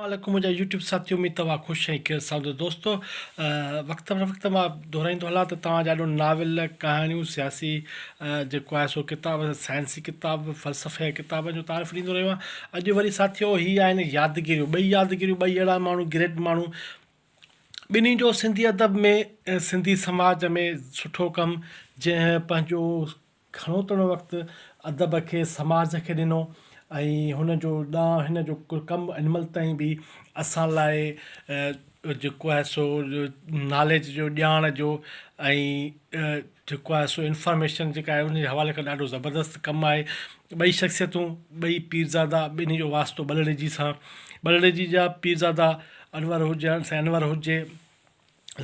عليڪم منهنجا يوٽيوب ساٿيو اميد توهان خوش ۽ خير سان هوندو دوستو وقت بر وقت مان دهرائيندو هلان ته توهان جا آڏو ناول ڪهاڻيون سياسي جيڪو آهي سو ڪتاب سائنسي ڪتاب فلسفي جا ڪتابن جو تعارف ڏيندو رهيو آهيان اڄ وري ساٿيو هي آهن يادگيريون ٻئي يادگيريون ٻئي اهڙا ماڻهو گريٽ ماڻهو ٻنهي جو سنڌي ادب ۾ سنڌي سماج ۾ سٺو ڪم جنهن پنهنجو گهڻو تڻو وقت ادب کي سماج کي ڏنو ۽ هن جو ڏانء هن جو ڪم هن مهل تائين به اسان لاء جيڪو آهي سو ناليج جو ڄاڻ جو ۽ جيڪو آهي سو انفارميشن جيڪا آهي ان جي حوالي کان ڏاڍو زبردست ڪم آهي ٻئي شخصيتون ٻئي پيرزادا ٻنهي جو واسطو ٻلهڙيجي سان ٻلهڙيجي جا پيرزادا انور هجن سائين انور هجي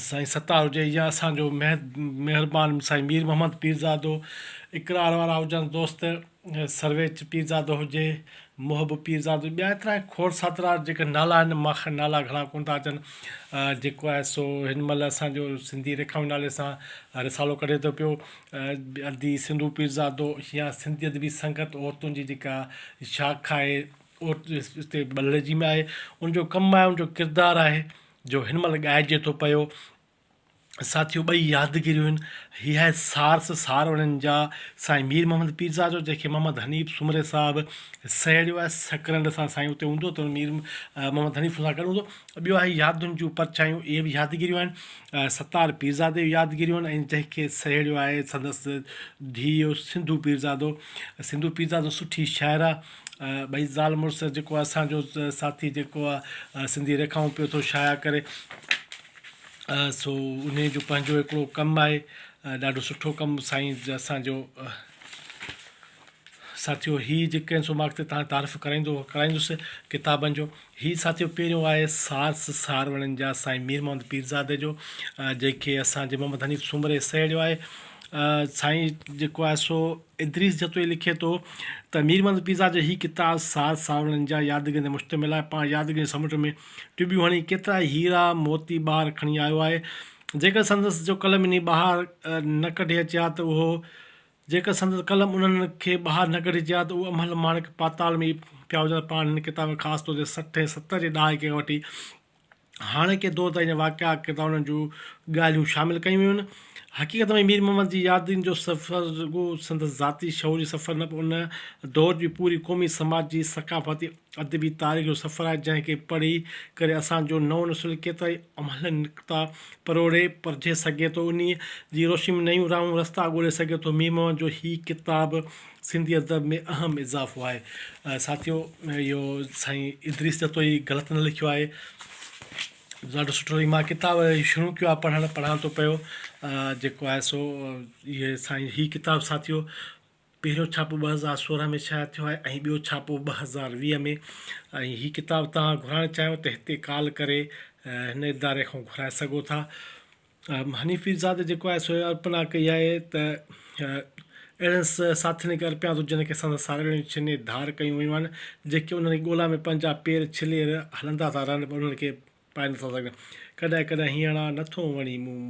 سائين ستار هجي يا اسان جو مهربان سائين مير محمد پيرزادو اقرار وارا هجن دوست سرويچ پيرزادو هجي محب پيرزادو ٻيا ايترا کوڙ ساترا جيڪي نالا آهن مان کي نالا گهڻا ڪونه ٿا اچن جيڪو آهي سو هن مهل اسان جو سنڌي ريکائون نالي سان رسالو ڪڍي ٿو پيو ادي سنڌو پيرزادو يا سنڌي ادبي سنگت عورتن جي جيڪا شاخ آهي اتي ٻلهڙيجي ۾ آهي ان جو ڪم آهي ان جو ڪردار آهي جو هن مهل ڳائجي ٿو پيو. ساٿيو ٻئي يادگيريون آهن. هي آهي سارس سار انهن جا سائين مير محمد پيرزادو جنهن کي محمد حنيف سومري صاحب سهيڙيو آهي سڪرنڊ سان سائين اتي هوندو ته مير محمد حنيف سان گڏ هوندو ٻيو آهي يادن جون پرڇايون اهي به يادگيريون آهن ستار پيرزادي جون يادگيريون آهن ۽ جنهن کي سهيڙيو آهي سندس ڌيء سنڌو پيرزادو سنڌو پيرزادو سٺي شاعره ٻئي زال مڙس جيڪو اسان جو ساٿي جيڪو آ سنڌي ريکائون پيو ٿو شايع ڪري سو انهي جو پنهنجو هڪڙو ڪم آهي ڏاڍو سٺو ڪم سائين اسان جو ساٿيو هي جيڪي آهن سو مان اڳتي تان تعارف ڪرائيندو ڪرائيندس ڪتابن جو هي ساٿيو پهريون آهي سارس ساروڻين جا سائين مير محمد پيرزادي جو جنهن کي اسان جي محمد حنيف سومري سهيڙيو آهي سائين جيڪو آهي سو ادريس جتوئي لکي ٿو ته مير محمد پيرزادي جو هي ڪتاب ساز ساروڻين جا يادگيرين تي مشتمل آهي. پاڻ يادگيرين جي سمنڊ ۾ ٽٻيون هڻي ڪيترائي هيرا موتي ٻاهر کڻي آيو آهي. جيڪر سندس جو قلم انهي ٻاهر نه ڪڍي اچي ها ته اهو جيڪر سندس قلم انهن کي ٻاهر نه ڪڍي اچي ها ته اهي املهه ماڻڪ پاتال ۾ ئي پيا هجن ها. پاڻ هن ڪتاب ۾ خاص طور تي 60 ۽ 70 جي ڏهاڪي کان وٺي هاڻوڪي دور تائين جا واقعا، ڪردار انهن جون ڳالهيون شامل ڪيون ويون آهن. حقيقت ۾ مير محمد جي يادين جو سفر رڳو سندس ذاتي شعوري سفر نه پر ان دور جي پوري قومي، سماجي، ثقافتي، ادبي تاريخ جو سفر آهي جنهن کي پڙهي ڪري اسان جو نئون نسل ڪيترائي املهه نڪتا پروڙي پرجهي سگهي ٿو انهيء جي روشني ۾ نيون راهون رستا ڳولي سگهي ٿو. مير محمد جو هي ڪتاب سنڌي ادب ۾ اهم اضافو آهي. ساٿيو اهو سائين ادريس جتوئي غلط نه لکيو آهي ڏاڍو سٺو لڳي مان ڪتاب شروع ڪيو آهي پڙهڻ پڙهان ٿو پيو جيڪو آهي سو اهي سائين هي ڪتاب ساٿيو پهريون ڇاپو 2016 ۾ شايع ٿيو آهي ۽ ٻيو ڇاپو 2020 ۾ ۽ هي ڪتاب توهان گهرائڻ چاهيو ته هتي ڪال ڪري هن اداري کان گهرائي سگهو ٿا حنيف پيرزادي جيڪو آهي سو ارپنا ڪئي آهي ته اهڙن ساٿين کي ارپيان ٿو جن کي سندس ساروڻيون ڇني ڌار ڪيون ويون آهن جيڪي انهن جي ڳولا ۾ پنهنجا پير ڇلي هلندا ٿا رهن پر انهن کي پائي نٿا سگهن. ڪڏهن ڪڏهن هينئڙا نٿو وڻي مون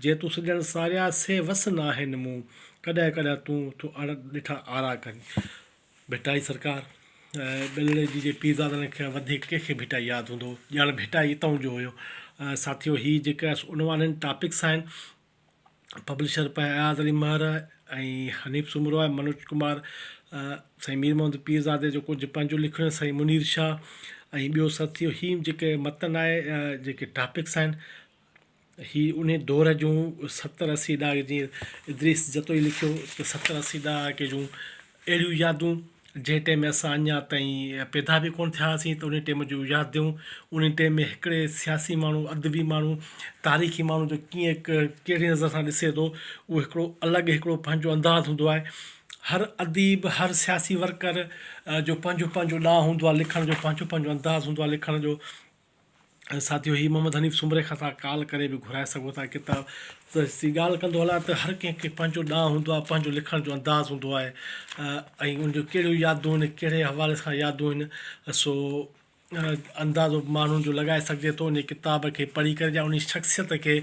جي تون سڄڻ ساريا سي وس ناهن مون ڪڏهن ڪڏهن تون ٿو اڻ ڏٺا آرا ڪرين. ڀٽائي سرڪار ٻلهڙيجي جي پيرزادن کان وڌيڪ ڪنهن کي ڀٽائي ياد هوندو ڄڻ ڀٽائي اتئون جو هيو. ساٿيو هي جيڪا عنوان آهن ٽاپڪس آهن پبلشر پنهنجا اياز علي مهر ۽ حنيف سومرو آهي منوج ڪمار سائين مير محمد پيرزادي جو ڪجهه پنهنجو لکڻيون سائين منير شاهه ۽ ٻيو ساٿيو هي جيڪي متن آهي جيڪي ٽاپڪس آهن هي انهي دور جون ستر 80 ڏهاڪي جيئن ادريس جتوئي لکيو ته ستر 80 ڏهاڪي جون اهڙيون يادون جنهن ٽيم ۾ اسان اڃا تائين پيدا به ڪونه ٿيا هئاسين ته انهي ٽيم جون ياديون انهي ٽيم ۾ هڪڙي سياسي ماڻهو ادبي ماڻهو تاريخي ماڻهو جو ڪيئن ڪهڙي نظر سان ڏسي ٿو اهو هڪڙو الڳ هڪڙو پنهنجو انداز هوندو آهي هر اديب هر سياسي ورڪر جو پنهنجو پنهنجو ڏانء هوندو آهي لکڻ جو پنهنجو پنهنجو انداز هوندو آهي لکڻ جو ۽ ساٿيو هي محمد حنيف سومري کان توهان ڪال ڪري به گهرائي سگهو ٿا ڪتاب ته سي ڳالهه ڪندو هلان ته هر ڪنهن کي پنهنجو ڏانء هوندو آهي پنهنجو لکڻ جو انداز هوندو آهي ۽ ان جو ڪهڙيون يادون آهن ڪهڙي حوالي سان يادون آهن سو اندازو ماڻهن جو لڳائي سگهجي ٿو ان ڪتاب کي پڙهي ڪري يا ان شخصيت کي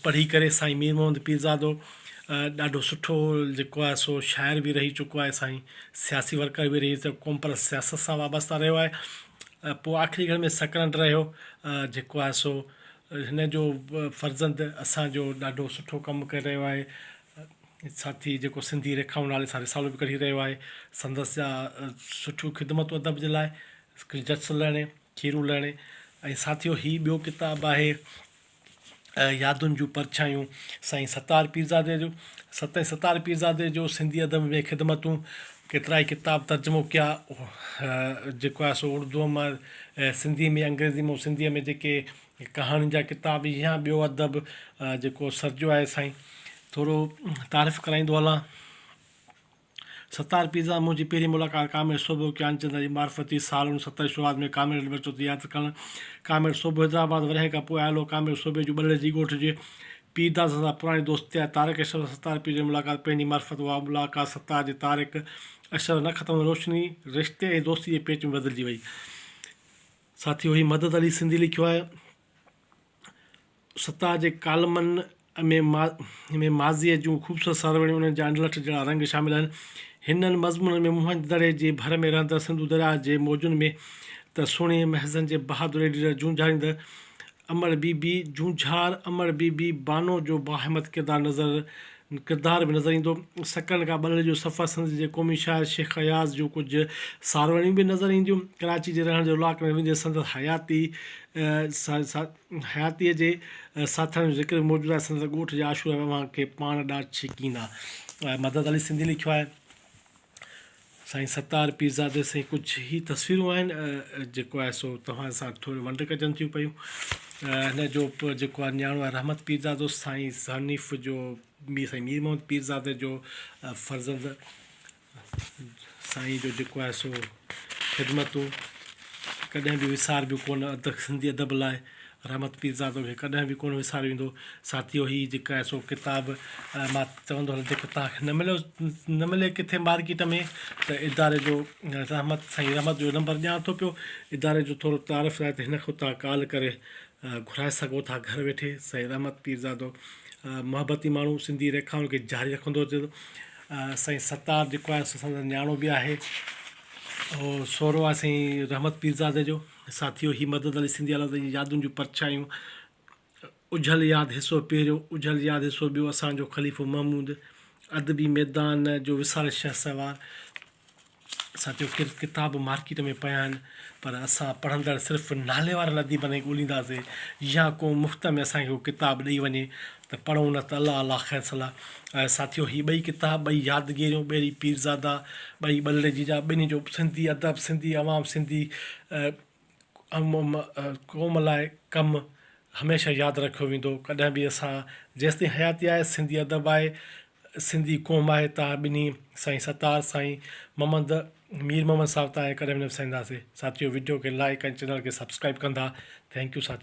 پڙهي ڪري سائين مير محمد پيرزادو ڏاڍو سٺو جيڪو آهي سو شاعر به رهي چڪو آهي سائين سياسي ورڪر به رهي قوم پرست سياست سان وابسته رهيو آهي. پوء آخري گهڙ ۾ سڪرنڊ رهيو جيڪو آهي سو هن جو فرزند اسان جو ڏاڍو سٺو ڪم ڪري رهيو آهي ساٿي جيڪو سنڌي ريکائون نالي سان رسالو به ڪڍي رهيو آهي سندس جا سٺيون خدمتون ادب جي لاء جس لهڻي کيرون لهڻي ۽ ساٿيو هي ٻيو ڪتاب آهي يادن جون پرڇايون سائين ستار پيرزادي جو ستين ستار پيرزادي جو سنڌي ادب ۾ خدمتون ڪيترائي ڪتاب ترجمو ڪيا جيڪو آهي سو اردوء مان سنڌي ۾ انگريزي مان سنڌيء ۾ جيڪي ڪهاڻين جا ڪتاب يا ٻيو ادب جيڪو سرجيو آهي سائين ٿورو تعارف ڪرائيندو هلان ستار پيرزاده منهنجي پهرين ملاقات ڪامريڊ سوڀو گيانچند جي معرفت ٿي. سال 1970 جي شروعات ۾ ڪامريڊ ٻچو تي ياد ڪرڻ ڪامريڊ سوڀو حيدرآباد ورهين کان پوء آيل هو. ڪامريڊ سوڀي جو ٻلهڙي جي ڳوٺ جي پيرداد سان پراڻي دوستي آهي. طارق اشرف سان ستار پير جي ملاقات پنهنجي معرفت اها ملاقات ستار جي طارق اشرف نه ختم هوندڙ روشني، رشتي ۽ دوستي جي پيچ ۾ بدلجي وئي. ساٿيو هي مدد علي سنڌي لکيو آهي. سطح جي ڪالمن ۾ ماضيء جون خوبصورت ساروڻيون، انهن جا انڊلٺ جهڙا رنگ شامل آهن. هنن مضمونن ۾ موهن جي دڙي جي ڀر ۾ رهندڙ سنڌو درياهه جي موجن ۾ ته سهڻي محضن جي بهادر ايڊيٽر جونجهاريندڙ امڙ بي بي جونجهار امڙ بي بي بانو جو باهمت ڪردار نظر ڪردار به نظر ايندو. سڪرنڊ کان ٻلهڙي جو سفر سنڌ جي قومي شاعر شيخ اياز جون ڪجهه ساروڻيون به نظر اينديون. ڪراچي جي رهڻ جي اولاڪ ۾ ويندي سندس حياتي حياتيء جي ساٿارين جو ذڪر به موجود آهي. سندس ڳوٺ جا عاشور اوهان کي پاڻ ڏانهن ڇڪيندا. مدد علي سنڌي لکيو آهي. سائين ستار پيرزادي سائين ڪجهه هي تصويرون آهن جيڪو آهي سو توهان سان ٿوري ونڊ ڪجن ٿيون پيون هن جو جيڪو آهي نياڻو آهي رحمت پيرزادو سائين حنيف جو مير سائين مير محمد پيرزادي جو فرزند سائين جو جيڪو آهي سو خدمتون ڪڏهن به وساربيون ڪونه ادب سنڌي ادب لاء رحمت پيرزادو کي ڪڏهن به ڪونه وساريو ويندو ساٿيو هي جيڪا آهي سو ڪتاب مان چوندو هلان جيڪو توهان کي نه مليو نه ملي ڪٿي مارڪيٽ ۾ ته اداري جو رحمت سائين رحمت جو نمبر ڏيان ٿو پيو اداري جو ٿورو تعارف آهي ته هن کان توهان ڪال ڪري گهرائي سگهو ٿا گهر ويٺي سائين رحمت پيرزادو محبتي ماڻهو سنڌي ريکائن کي جاري رکندو اچي ٿو سائين ستار جيڪو آهي سو سندس نياڻو به آهي اهو سهرو آهي سائين رحمت پيرزادي جو ساٿيو هي مدد علي سنڌي الله جي يادن جون پرڇايون اجهل ياد حصو پهريون اجهل ياد حصو ٻيو اسان جو خليفو محمود ادبي ميدان جو وساري شهسوار ساٿيو ڪتاب مارڪيٽ ۾ پيا آهن پر اسان پڙهندڙ صرف نالي وارن اديبن کي ڳولينداسي يا ڪو مفت ۾ اسان کي ڪو ڪتاب ڏئي وڃي ته پڙهون نه ته الله الله خير صلاح ساٿيو هي ٻئي ڪتاب ٻئي يادگيريون ٻئي پيرزادا ٻئي ٻلڙيجي جا ٻنهي جو سنڌي ادب سنڌي عوام سنڌي قوم لاء ڪم هميشه ياد رکيو ويندو ڪڏهن به اسان جيستائين حياتي آهي سنڌي ادب آهي سنڌي قوم آهي تان ٻنهي سائين ستار سائين محمد مير محمد صاحب تان ڪڏهن به نه وسارينداسي ساٿيو وڊيو کي لائڪ ۽ چينل کي سبسڪرائب ڪندا thank you ساٿيو.